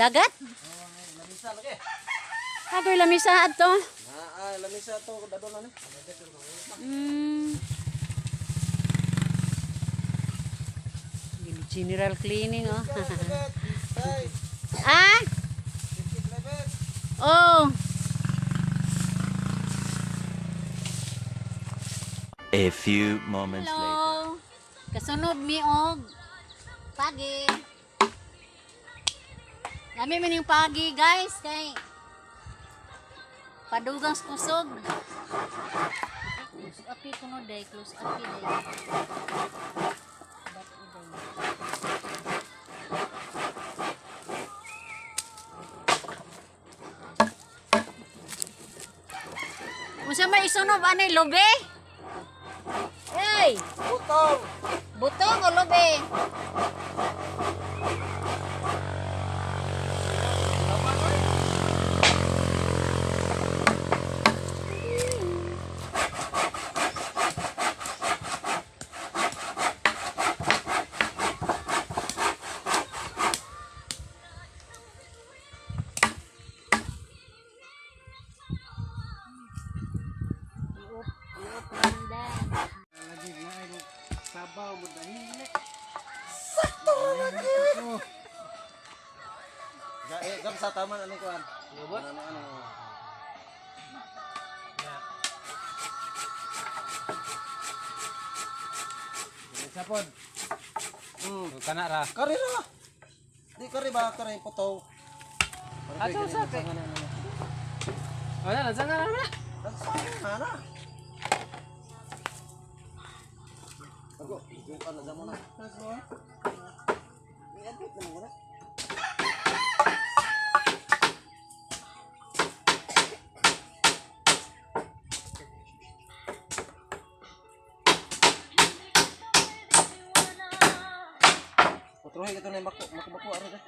Dagat? Lamisa lagi. Agoy lamisa adto. Ah, lamisa to dadon na ni. General cleaning oh. Tay, Ah? Oh. A few moments later. Hello. Kasunod mi og pagi. Lami man yung pagi guys kay padugang sa kusog. Close up kuno day, close up day. Bat day. Unsa may isunob ani lobe? Hey! Butong. Butong o lobe? Iup, iup lang. Lagi na ay sabaw mo dahil. Sakto lagi. Ga eh, gam sa taman anong kuan? Ano ano ano. Sapod. Kana ra. Kari ra. Di kari ba kari puto. Ato sa kay. Wala na sanga na. Lansangan na. Ago, yung ka na mo na. Iadit na mo na. Putrohe ito na yung bako, bako ari ka.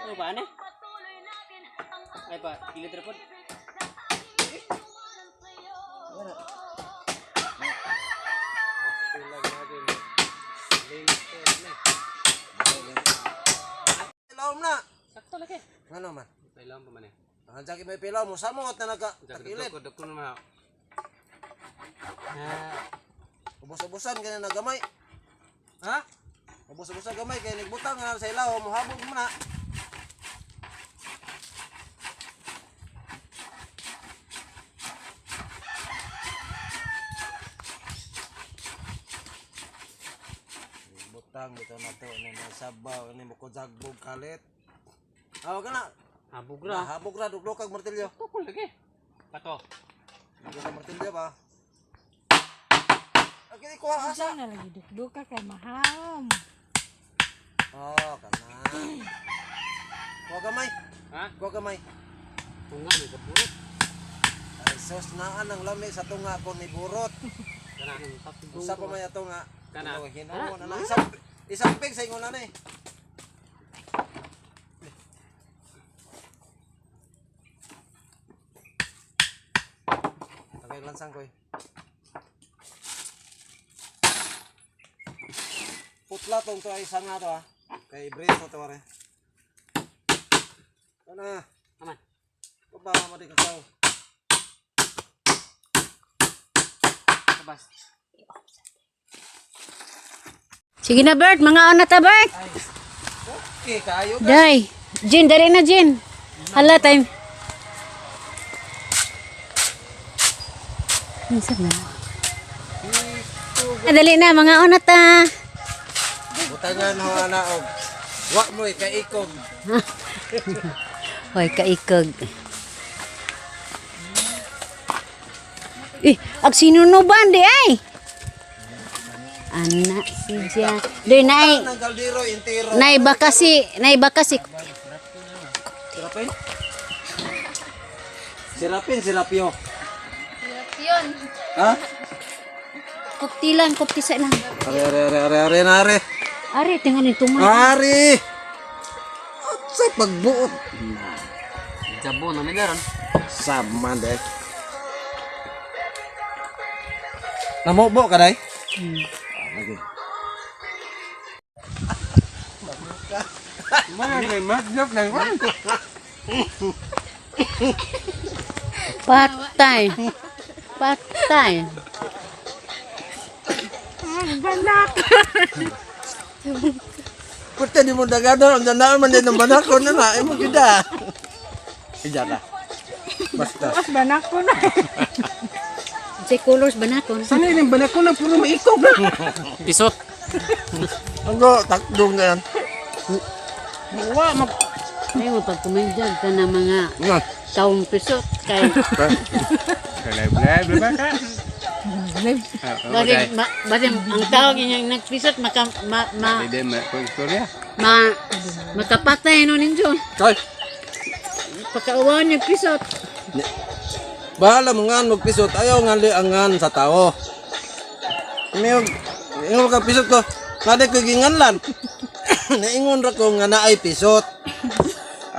Ano ba ane? Ay pa, kilid ra pod. Wala. Pilaw na. Sakto lagi. Ano man? Pailaw pa man eh. Ang jagi may pilaw mo samot na naga takilid. Dako dako na. Ah, Ubos-ubosan kay na gamay. ha? Ubos-ubosan gamay kay nagbutang nga sa ilaw mo habog mo na. Butang dito na to ano na sabaw ano mo ko jagbog kalit. Aw kana. Habog ra. Habog ra duglo kag martilyo. Tukol lagi. Pato. Duglo kag martilyo ba? Okay, kuha asa. Na lagi dukduka kay maham. Oh, kana. Kuha gamay. Ha? Kuha gamay. Tunga ni kapurot. Ay, sos naan ang lami sa tunga ko ni burot. Kana. Usa pa may ato nga. Kana. Hinuon na lang. Isang, isang pig sa ingon na ni. Tagay lansang ko eh. Putla tong to ay sanga to ah. Kay Brito to are. Ana, Aman. pa mo di kasaw. Kabas. Sige na Bert, mga na ta Bert. Okay, kayo ka. Day. Jin, dali na Jin. Hala time. Minsan na. Ah, dali na, mga na ta. Butangan ho ana og. Wa mo kaikog. Hoy, kaikog. Eh, ag sinunuban di ay. Ana si Jan. Doy nay, Nang kaldero intero. nay baka si, nay baka si. Sirapin? Sirapin, sirapyo. Yun. Ha? Kuptilan, kuptisa lang. Are, are, are, are, are, na, are. Ari, tingan ni tumay. Are! Sa pagbuot. Jabo na mi daron. Sama, de. Namubo ka day? Hmm. Lagi. Patay. Patay. Banak. Pwede di mo dagado, ang danaan man din ng banakon na na, imo gida. Ija ka. Basta. Mas banak ko na. Si colors ba na kon? Sana yung balak ko na puro maikog na. Pisot. Ang go, takdong na yan. Wa mag Ay mo pag kumendyag ka na mga Nga. taong pisot kay Kalay-blay ba ka? basin ma, basin ang tawag inyong nagpisot maka ma ma Hindi ma ko istorya. ma makapatay no ninyo. Kay, Pakauwan yung pisot. bahala mo nga magpisot, ayaw nga liangan sa tao. May ingon ka pisot ko. Nade ko ginganlan. Naingon ra ko nga naay pisot.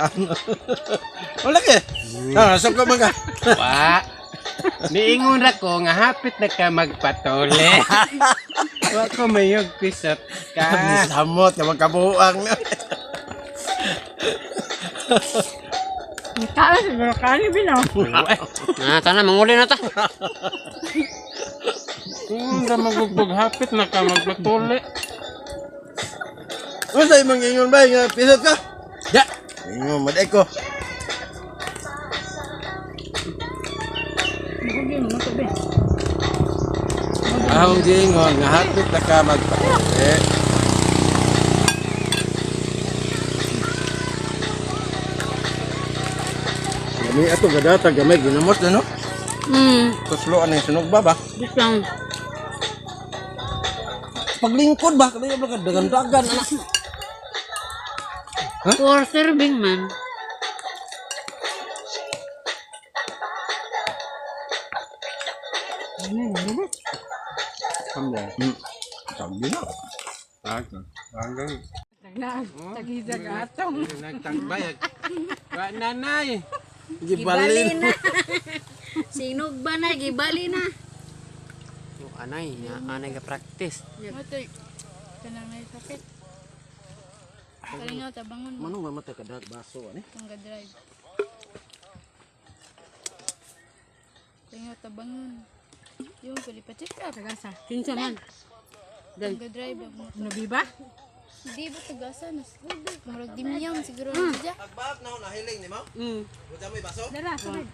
Ano? Wala ke. Ah, sab ka man ka. Wa. Niingon ra ko nga hapit na ka magpatuli. Wa ko mayog pisot ka. Samot ka magkabuang na. Taas siguro ka ni bino. Ah, tana manguli na ta. Kung ra magugbog hapit na ka magpatuli. Unsa imong ingon ba nga pisot ka? Ya. Ingon man ko. Ang gingon nga hapit na ka magpatuli. Gamay ato gadata gamay ginamos na no. Tusloan ang sunog ba ba? Bisang Paglingkod ba kaya ba dagan-dagan anak. for serving man. Sabi na. Hanggang Nagnaag tagizag atong. nagtangbayag. Wa nanay. Gibalin. na. Sinog ba na gibali na. Oh, anay, nga anay ga practice. Matoy. Kanang may sakit. Kalingaw tabangon mo Manong mamatay ka dag baso ani. kung ga-drive. Kalingaw tabangon. Yung pali pa check up. Tagasa. Kinsa man? Kung ga-drive ako. Ano biba? Di ba tagasa nas? Murag dimyang siguro na siya. Agbaat na ho nahiling nimo. Buta mo baso. Dara sabay.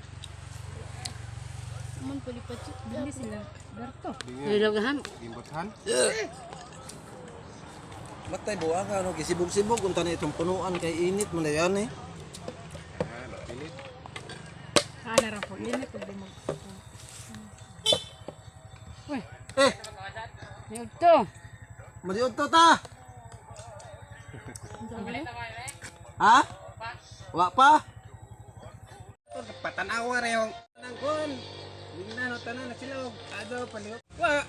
Man pali pa check up. Hindi sila. Berto. Nilagahan. Gimbutan. Matay buwa ka no gisibog-sibog unta na itong punuan kay init man na yan eh. Ana ra po init ug di mo. Eh, Ito. madiod to ta. Ha? Wa pa? Patanawa ra yung nangkon. Bigna no tanan na sila og ado palihog. Wa.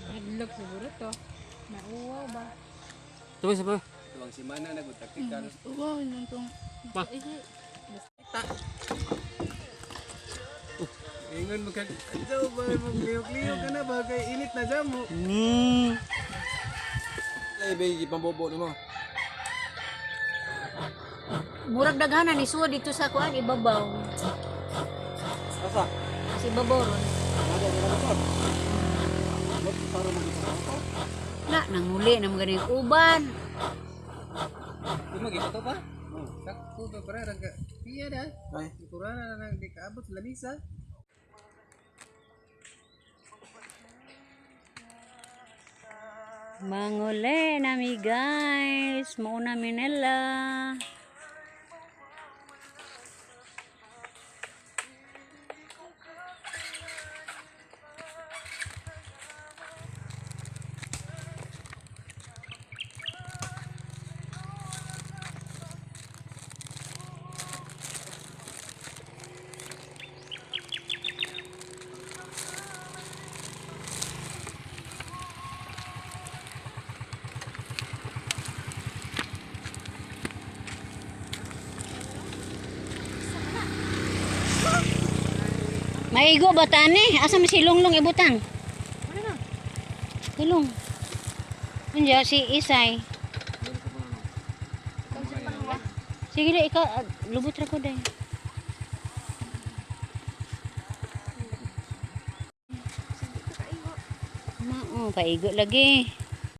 Hadlok siguro to. Nauwaw ba? Tuloy sa ba? Tuwang simana na gud taktikal. Wow, nung tong. Ingon mo kag ado ba maglihok-lihok ka na ba kay init na jam mo. Ay, bay pambobo nimo. Murag daghanan ni suwa dito sa kuan ibabaw. Asa? Sa ibabaw ron. Na nanguli na mga ganing uban. Tumagi pa to pa? Oh, sakto to pre rang ka. Iya da. Ay. Kurana na nang di kaabot sa lamisa. Manguli nami guys. Mauna minela. Maigo ba tani? Asa man si Lunglong ibutang? Tulong. Unya si Isay. Sige na, ikaw, ah, lubot ra ko dahil. Mao, paigo lagi.